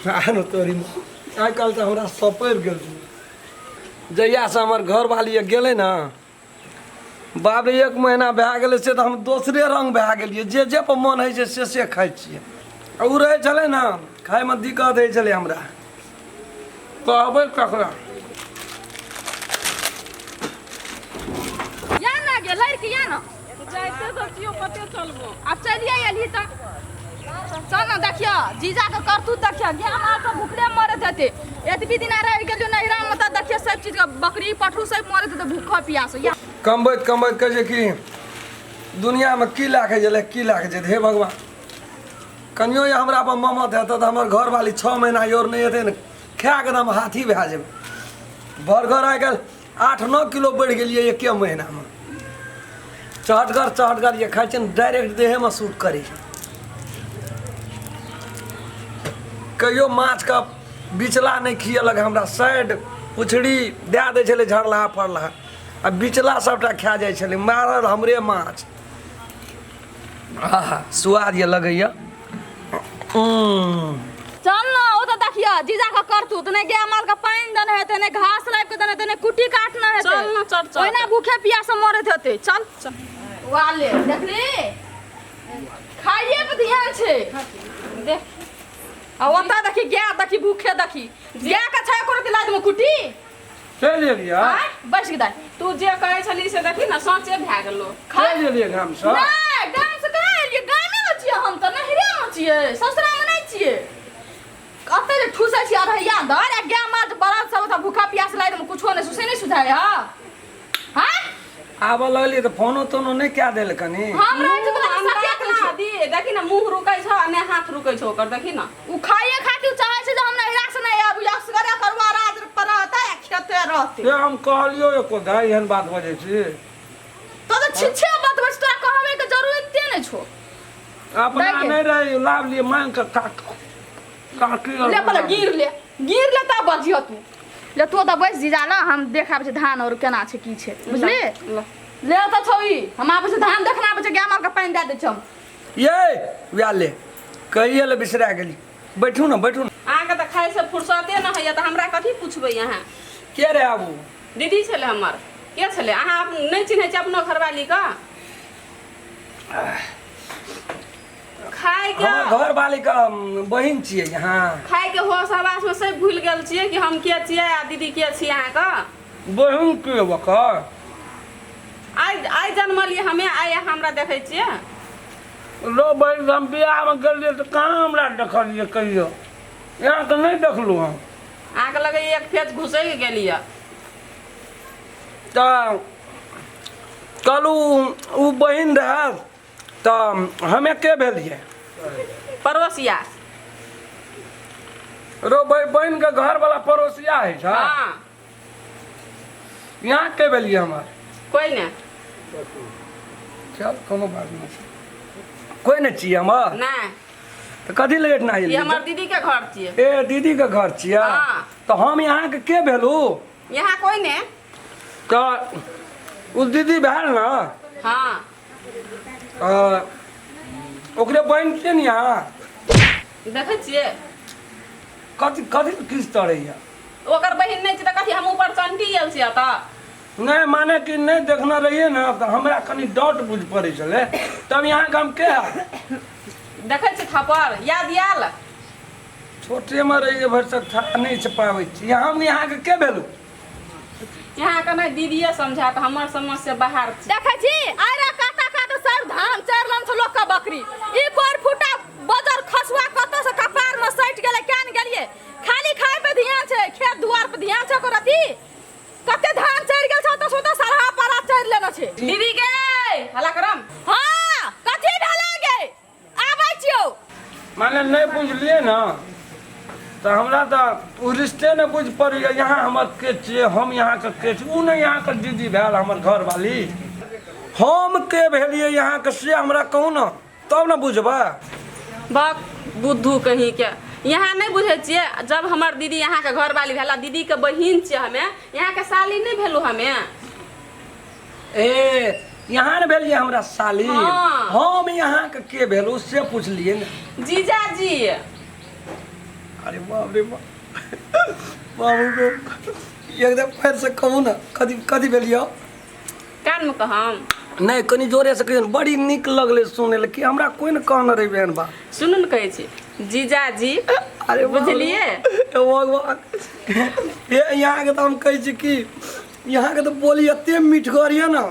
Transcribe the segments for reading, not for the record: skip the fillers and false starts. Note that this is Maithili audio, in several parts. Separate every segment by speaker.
Speaker 1: आनो तोरी आइ काल्हि तऽ हमरा सपरि गेल छै। जहियासँ हमर घरवाली गेलै ने बाप रे, एक महीना भए गेलै से तऽ हम दोसरे रङ्ग भए गेलियै। जे जे पर मन होइ छै से से खाइ छियै। आ ओ रहै छलै ने, खाइमे दिक्कत होइ छलै हमरा। कहबै ककरा?
Speaker 2: या ना गे लड़की, या ना।
Speaker 3: जाइते तऽ छियौ, कते चलबो?
Speaker 2: आब चलिए एलही तऽ चल ना। देखियो जीजा के करतूत देखियो, गाय माल सब भूखले मरत हेतै। एतबी दिना रहि गेलियो नैहरा में तऽ देखियो सब चीज के बकरी पठरू सब मरत हेतै भूखा प्यास। या
Speaker 1: कमबैत कमबैत कहै छै कि दुनियामे की लए कऽ गेलै, की लए कऽ जेतै? हे भगवान, कनियो जे हमरा पर ममत हेतै तऽ हमर घरवाली 6 महीना और नहि हेतै ने, खाए कऽ तऽ हम हाथी भए जेबै। बर्गर आइ काल्हि 8-9 किलो बढ़ि गेलियै एके महीनामे। चहटगर चहटगर जे खाइ छियै ने, डायरेक्ट देहेमे सूट करै छै। कहियो माछके बिचला नहि खियेलक हमरा, साइड पुछड़ी दए दै छलै झड़लाहा फड़लाहा, आ बिचला सभटा खा जाइ छलै। मारल हमरे माछ, आहा स्वाद ये लगैया।
Speaker 2: चल ना, ओ तऽ देखियो जीजा के करतूत, नहि गाय माल के पानि देने हेतै, नहि घास लाबि के देने हेतै, नहि कुट्टी काटने हेतै।
Speaker 3: चल ना, चल चल।
Speaker 2: ओहिना भूखे प्यासे मरैत हेतै। चल चल वाले देखली, खाइए पे ध्यान छै।
Speaker 3: देख।
Speaker 2: आ ओतऽ देखी गाय, देखी भूखे, देखी गाय के छै कोनो लाद में कुट्टी।
Speaker 1: चलि एलियै?
Speaker 2: आँय, बैस के दाइ।
Speaker 3: तू जे कहै छली से देखी ने, सचे भए गेलो।
Speaker 1: चलि एलियै गामसँ?
Speaker 2: नहि, गाम से कहाँ एलियै? गामे मे छियै हम तऽ, नैहरे मे छियै, ससुरा मे नहि छियै। कते जे ठूसै छियै अढ़ैया दर आ गाय माल जे बरद सब ओतऽ भूखा प्यास लागि मे कुछो नहि सुसे नहि सुझाय हँ। हँ,
Speaker 1: आबऽ लगलियै तऽ फोनो तोनो नहि कए देल कनि?
Speaker 2: हम रहै छी तऽ
Speaker 3: हम
Speaker 2: सत्य
Speaker 3: देखना
Speaker 2: कहै छी।
Speaker 3: दी, देखी ने, मुँह रुकै छौ आ ने हाथ रुकै छौ ओकर, देखी ने।
Speaker 2: उ खाइए खातिर चाहै छै जे हम नैहरा से नहि आबू, असगरे करुआ राज पर रहतै आ खेते रहतै।
Speaker 1: से हम कहलियौ एको दाइ एहन बात बजै छी?
Speaker 2: तो तऽ छिछे बतबै छी, तोरा कहबै के जरूरते नहि छौ।
Speaker 1: अपना
Speaker 2: दाइ के।
Speaker 1: नहि रही, लाभ लिए मांग कऽ काट काटी।
Speaker 2: ले पहिले गिर ले, गिर ले तब बजियो तू। ले तू तऽ बैस जीजा ला, हम देख आबै छी धान और केना छै की छै, बुझली?
Speaker 3: ल।
Speaker 2: ले तऽ छौ ई, हम आबै छी धान देखना आबै छी, गाय माल के पानि दए दै छी हम।
Speaker 1: ये वएह ले कहिए ले, बिसरा गेली। बैठू ने, बैठू ने।
Speaker 3: अहाँके तऽ खाइसँ फुर्सते नहि होइए, तऽ हमरा कथी पुछबै अहाँ?
Speaker 1: के रे आबू?
Speaker 3: दीदी छलै हमर। के छलै? अहाँ नहि चिन्है छियै अपनो घरवालीके? खाइके
Speaker 1: हमर घर वाली के बहिन छियै यहाँ।
Speaker 3: खाइके होश हवासमे सब भूलि गेल छियै कि हम के छियै आ दीदी के छियै अहाँके?
Speaker 1: बहिन के ओकर?
Speaker 3: आइ आइ जन्मलियै हमे, आइ अहाँ हमरा देखै छियै।
Speaker 1: रो बहिन, हम बियाहमे गेलियै तऽ कहाँ हमरा देखलियै कहियो? यहाँके नहि देखलहुँ हम।
Speaker 3: अहाँके लगैए एक फेज घुसैक गेलियै।
Speaker 1: तऽ कहलहुँ ओ बहिन रहए तऽ हमे के भेलियै?
Speaker 3: पड़ोसिया।
Speaker 1: रो भाई, बहिनके घरवाला पड़ोसिया होइ छै?
Speaker 3: हाँ।
Speaker 1: यहाँ के भेलियै हमर?
Speaker 3: कोइ नहि।
Speaker 1: चल, कोनो बात नहि छै। कोइ नहि छियै हमर?
Speaker 3: नहि।
Speaker 1: तऽ कथी लए एहिठिना
Speaker 3: ई
Speaker 1: एलियै?
Speaker 3: हमर दीदी के घर छियै।
Speaker 1: ए, दीदीके घर छियै?
Speaker 3: हाँ।
Speaker 1: तऽ हम यहाँके के भेलू?
Speaker 3: यहाँ कोइ नहि।
Speaker 1: तऽ ओ दीदी भेल ने?
Speaker 3: हाँ।
Speaker 1: तऽ ओकरे बहिन छियै ने यहाँ?
Speaker 3: देखै छियै।
Speaker 1: कथी कथी किस्त तरैया?
Speaker 3: ओकर बहिन नहि छै तऽ कथी हम ऊपर चंटी गेल छियै तऽ?
Speaker 1: नहि, माने कि नहि देखने रहियै ने तऽ हमरा कनि डाउट बुझि पड़ै छलै। तब यहाँके हम के हैब?
Speaker 3: देखै छियै थप्पड़ याद आयल?
Speaker 1: छोटेमे रहियै, भरिसक था नहि छै पाबै छी। हम यहाँके के भेलहुँ?
Speaker 3: यहाँ के नहि दीदीए समझा तऽ हमर समझ से बाहर छै।
Speaker 2: देखै छी आरे काटा काटा सब धान चढ़लन छ लोक के बकरी। ई कोर फूटा बजर खसुआ कतऽ से कपार में सटि गेलै केन गेलियै। खाली खाय पे ध्यान छै, खेत दुआर पे ध्यान छै ओकर अथी। कते धान चढ़ि गेल छै ओतऽ से ओतऽ सरहा पारा चढ़ि लेने छै।
Speaker 3: दीदी गे, हल्ला करम।
Speaker 2: हाँ, कथी भेलै गे? आबै छियौ।
Speaker 1: माने नहि बुझलियै ने तऽ हमरा तऽ ओ रिश्ते नहि बुझि पड़ैए। यहाँ हमर के छियै, हम यहाँके के छी? ओ नहि यहाँके दीदी भेल हमर घरवाली? हम के भेलियै यहाँके से हमरा कहू ने, तब ने बुझबै।
Speaker 3: बक बुद्धू कहीं के, यहाँ नहि बुझै छियै? जब हमर दीदी यहाँके घरवाली भेला, दीदीके बहिन छियै हमे, यहाँके साली नहि भेलू हमे?
Speaker 1: ए, यहाँ ने भेलियै हमरा साली?
Speaker 3: हाँ।
Speaker 1: हम यहाँके के भेलू से पुछलियै ने।
Speaker 3: जीजाजी।
Speaker 1: अरे बाप रे बाप बाबू गो एकदम फेरसँ कहू ने कथी कथी भेल यौ
Speaker 3: कानमे कहम
Speaker 1: नहि कनि जोरेसँ कहियौ ने बड़ी नीक लगलै सुनै लए कि हमरा कोइ ने कहने रहै एहन बात
Speaker 3: सुनू ने कहै छी जीजाजी
Speaker 1: अरे बाप रे।
Speaker 3: बुझलियै
Speaker 1: हे भगवान हे यहाँके तऽ हम कहै छी कि यहाँके तऽ बोली एते मीठगर यऽ ने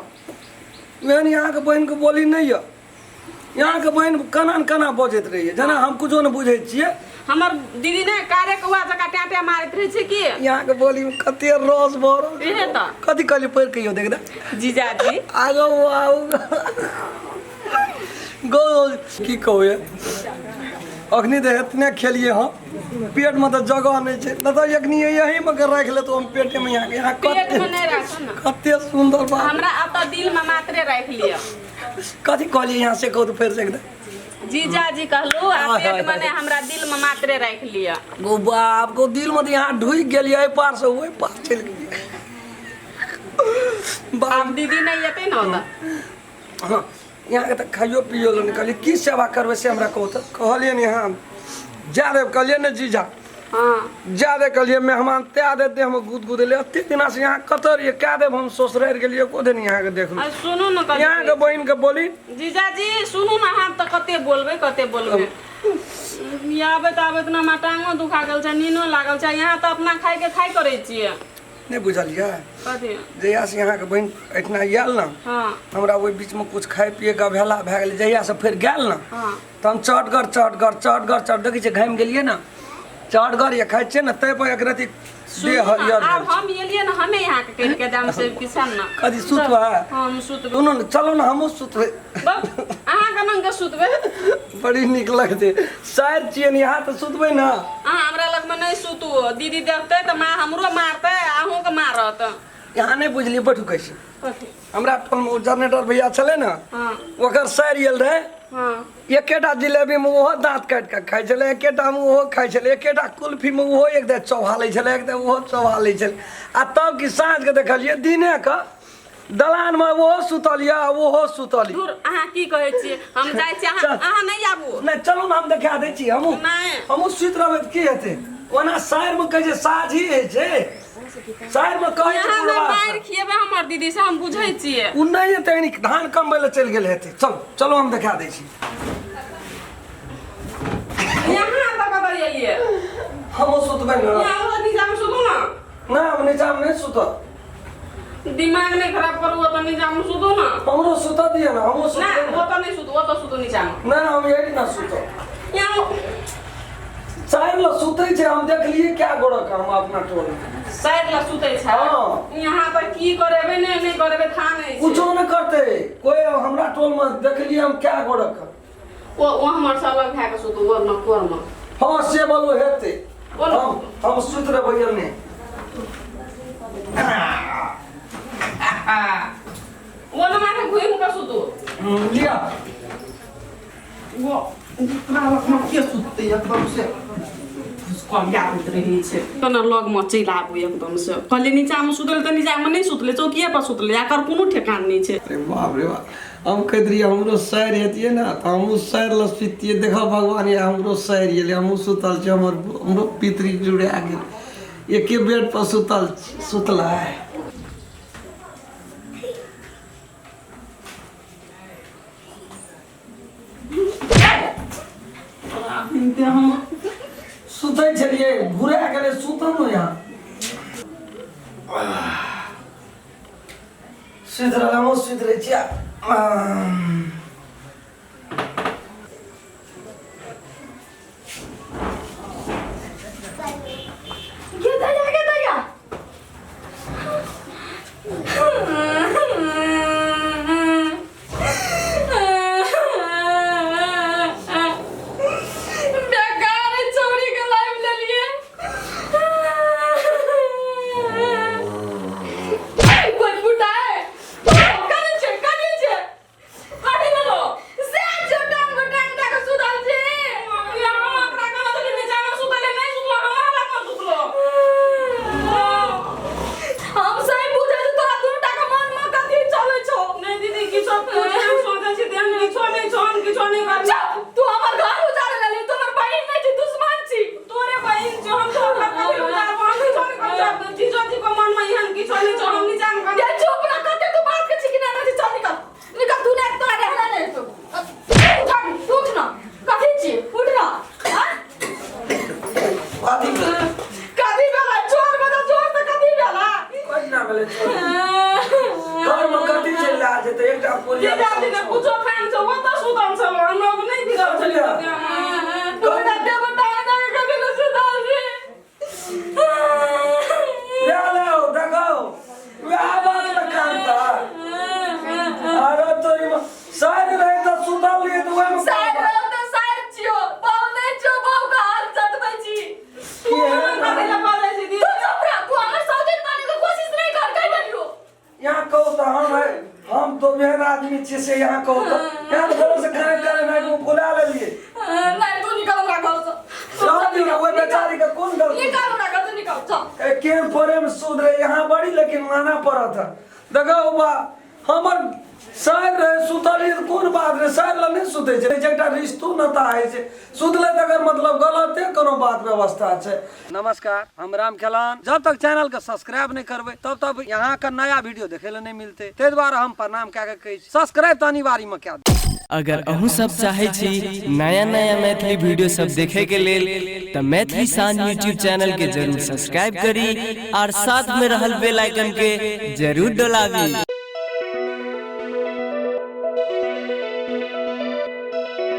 Speaker 1: एहन यहाँके बहिनके बोली नहि यऽ यहाँके बहिन केना ने केना बजैत रहैए जेना हम कुछो नहि बुझै छियै
Speaker 3: हमर दीदी ने कारे कौआ जकाँ ट्या ट्या मारैत रहै छै की
Speaker 1: यहाँके बोलीमे कते रस भरल छै।
Speaker 3: इहे तऽ
Speaker 1: कथी कहलियै पढ़ि कहियौ देख दे
Speaker 3: जीजाजी
Speaker 1: आगो आउ गो की कहू ये अखनी तऽ एतने खेलियै हम पेटमे तऽ जगह नहि छै नहि तऽ एखनी यहीमे के राखि लेतहुँ हम पेटेमे यहाँके यहाँ
Speaker 3: पेटमे
Speaker 1: कते
Speaker 3: नहि राखू ने
Speaker 1: कते सुन्दर बात
Speaker 3: हमरा एतऽ दिलमे मात्रे राखि लिअ
Speaker 1: कथी कहलियै यहाँ से कहू तऽ फेर से एकदम
Speaker 3: जीजाजी कहलू आ
Speaker 1: हाय, हाय,
Speaker 3: पेटमे
Speaker 1: हाय।
Speaker 3: नहि हमरा दिलमे मात्रे राखि लिअ
Speaker 1: गो बाप गो दिलमे तऽ यहाँ ढुकि गेलियै एहि पार से ओहि पार चलि गेलियै बाप
Speaker 3: आब दीदी नहि एतै ने ओतऽ
Speaker 1: हँ यहाँके तऽ खाइयो पियो लए नहि कहलियै की सेवा करबै से हमरा कहू तऽ कहलियै ने यहाँ जा देब कहलियै ने जीजा
Speaker 3: हाँ
Speaker 1: जा दे कहलियै मेहमान तै दे देहमे गुद गुदेलै एते दिना से यहाँ कतऽ रहियै कए देब हम ससुरारि गेलियै एको दिन यहाँके देखलहुँ
Speaker 3: आ सुनू ने कथी
Speaker 1: यहाँके बहिनके बोली
Speaker 3: जीजाजी सुनू ने अहाँ तऽ कते बोलबै कते बोलबै आबैत आबैत ने हमरा टांगो दुखा गेल छै नीनो लागल छै यहाँ तऽ अपना खाइके खाइ करै छियै
Speaker 1: नहि बुझलियै
Speaker 3: कथी
Speaker 1: जहियासँ यहाँके बहिन एहिठिना आयल ने
Speaker 3: हाँ
Speaker 1: हमरा ओहि बीचमे किछु खाइ पियैके अवहेला भए गेलै जहियासँ फेर गेल ने
Speaker 3: हाँ
Speaker 1: तऽ हम चटगर चटगर चटगर चट देखै छियै घामि गेलियै ने चटगर ये खाइ छियै ने ताहि पर एक रति देह हरियर
Speaker 3: आब
Speaker 1: भेल छै।
Speaker 3: हम एलियै ने हमे यहाँ के कहि के दाम से किसान ना
Speaker 1: कथी सुतबै?
Speaker 3: हाँ हम सुतबै
Speaker 1: सुनू ने चलू ने हमहूँ सुतबै
Speaker 3: अहाँ केना के सुतबै
Speaker 1: बड़ी नीक लगतै साइर छियै ने यहाँ तऽ सुतबै ने
Speaker 3: अहाँ हमरा लगमे नहि सुतू दीदी देखतै तऽ माँ हमरो मारतै अहूँके मारत
Speaker 1: यहाँ नहि बुझलियै बैठू कैसे
Speaker 3: कथी
Speaker 1: हमरा टोलमे ओ जनरेटर भैया छलै ने
Speaker 3: हाँ
Speaker 1: ओकर साइर आयल रहै
Speaker 3: हाँ
Speaker 1: एकेटा जिलेबीमे ओहो दाँत काटि कऽ खाइ छलै एकेटामे ओहो खाइ छलै एकेटा कुल्फीमे ओहो एक दे चौहा लै छलै एक दे ओहो चौहा लै छलै आ तब कि साँझके देखलियै दिनेके दलानमे ओहो सुतल यऽ आ ओहो सुतल यऽ
Speaker 3: दूर अहाँ की कहै छियै हम जाइ छियै अहाँ
Speaker 1: चल।
Speaker 3: अहाँ नहि आबू
Speaker 1: नहि चलू ने हम देखा दै छी हमहूँ
Speaker 3: नहि।
Speaker 1: हमहूँ सुति रहबै तऽ की हेतै ओना साइरमे कहै छै साझी होइ छै साइरमे कहै छै
Speaker 3: यहाँ नहि
Speaker 1: बुढ़बा
Speaker 3: मारि खिएबै हमर दीदी से हम बुझै छियै
Speaker 1: ओ नहि हेतै एखनी धान कमबै लए चलि गेल हेतै चलू चलू हम देखा दै छी
Speaker 3: यहाँ तऽ कतऽ एलियै
Speaker 1: हमहूँ सुतबै ने
Speaker 3: यहाँ ओतऽ नीचामे सुतू ने
Speaker 1: नहि हम नीचामे नहि सुतब
Speaker 3: दिमाग नहि खराब करू ओतऽ नीचामे सुतू ने
Speaker 1: हमरो सुतऽ दिअ ने हमहूँ
Speaker 3: नहि
Speaker 1: सुतबै ने।
Speaker 3: ओतऽ नहि सुतू ओतऽ सुतू नीचामे
Speaker 1: नहि हम एहि ना सुतब
Speaker 3: यहाँ
Speaker 1: साइड लग सुतै छै हम देखलियै कए गोड़ा के हम अपना टोल मे
Speaker 3: साइड लग सुतै छै
Speaker 1: हाँ।
Speaker 3: यहाँ तऽ की करेबै नहि नहि करेबै था नहि छै
Speaker 1: कुछो नहि करतै कोइ हमरा टोल मे देखलियै हम कए गोड़ा के
Speaker 3: ओ हमर से अलग भए कऽ सुतू ओ न कोरमे
Speaker 1: हाँ से बोलो हेतै
Speaker 3: बोलो।
Speaker 1: हम सुति रहबै एन्ने
Speaker 3: ओ न माथे घुमि कऽ सुतू
Speaker 1: लिअ
Speaker 3: वो ओकरा लगमे के सुततै एकदम से करियाबैत रहै छै केना लगमे चलि आबू एकदम से कहलियै नीचामे सुतल तऽ नीचामे नहि सुतलै चौकिए पर सुतलै एकर कोनो ठेकान नहि छै
Speaker 1: अरे बाप रे बाप हम कहैत रहियै हमरो सैर हेतियै ने तऽ हमहूँ सैर लग सुतितियै देखऽ भगवान ये हमरो सैर गेलै हमहूँ सुतल छी हमर हमरो पितरी जुड़ा गेल एके बेड पर सुतल छी सुतलै हम सुतै छलियै घुरा गेलै सुतल ने यहाँ सुति रहल हमहूँ सुति रहै छियै
Speaker 2: गे दैया गे दैया बेकार चोरी के लाइव लेलिए कोई फुटा है कने छै कने छै कने
Speaker 1: कथी भेलै?
Speaker 2: कथी भेलै चोर बजा चोर तऽ कथी भेलै
Speaker 1: कोई ना भेलै चोर। घरमे कथी छै लए जेतै एकटा
Speaker 3: के
Speaker 1: पुड़िया
Speaker 3: जाति ने कुछो खान छौ ओतऽ सुतल छलौ हमरा नहि गिरल छलै
Speaker 2: तोरा देव टांग कभी न सुतल छी
Speaker 1: ले ले देखो वएह बात ने कानता अरे तोरी साइड रहे तऽ सुतल रहियै तऽ ओहिमे
Speaker 2: साइड रहो तऽ साइड छियो बहु नहि छियो बहु के हाल जतबै छी
Speaker 1: की है?
Speaker 3: कथी लए बाजै छी
Speaker 2: तू चुप रह तू हमर सौतीन बने के कोशिश नहीं कर कहि देलियो
Speaker 1: यहाँ कहू तऽ हम है हम तो मेहन आदमी छियै से यहाँ कहू तऽ यहाँ तऽ घरो से खाना खाना नहीं को बुला लेलिए
Speaker 2: नहीं तू निकल हमरा घर से
Speaker 1: रह दियौ ने ओहि बेचारी के कोन गलती
Speaker 2: निकल हमरा घर से निकल चल
Speaker 1: ए, के प्रेम सुध रहे यहाँ बड़ी लेकिन माना पड़त है देखो बा हमर सर रहे सुतल तऽ कोन बात रहे सर लग नहि सुतै छै एकटा रिश्तो नता होइ छै सुतलै तकर मतलब गलते कोनो बात व्यवस्था छै। नमस्कार, हम राम खेलान। जब तक चैनल के सब्सक्राइब नहीं करबै तब तक यहाँ के नया वीडियो देखे ले नहीं मिलते, ताहि दुआरे हम प्रणाम कए के कहै छी सब्सक्राइब तऽ अनिवार्य में कए दियौ।
Speaker 4: अगर अहूँ सब चाहे छी नया नया मैथिली वीडियो सब देखे के लेल त मैथिली शान यूट्यूब चैनल के जरूर सब्सक्राइब करी और साथ में रहल बेल आइकन के जरूर डोलाबी।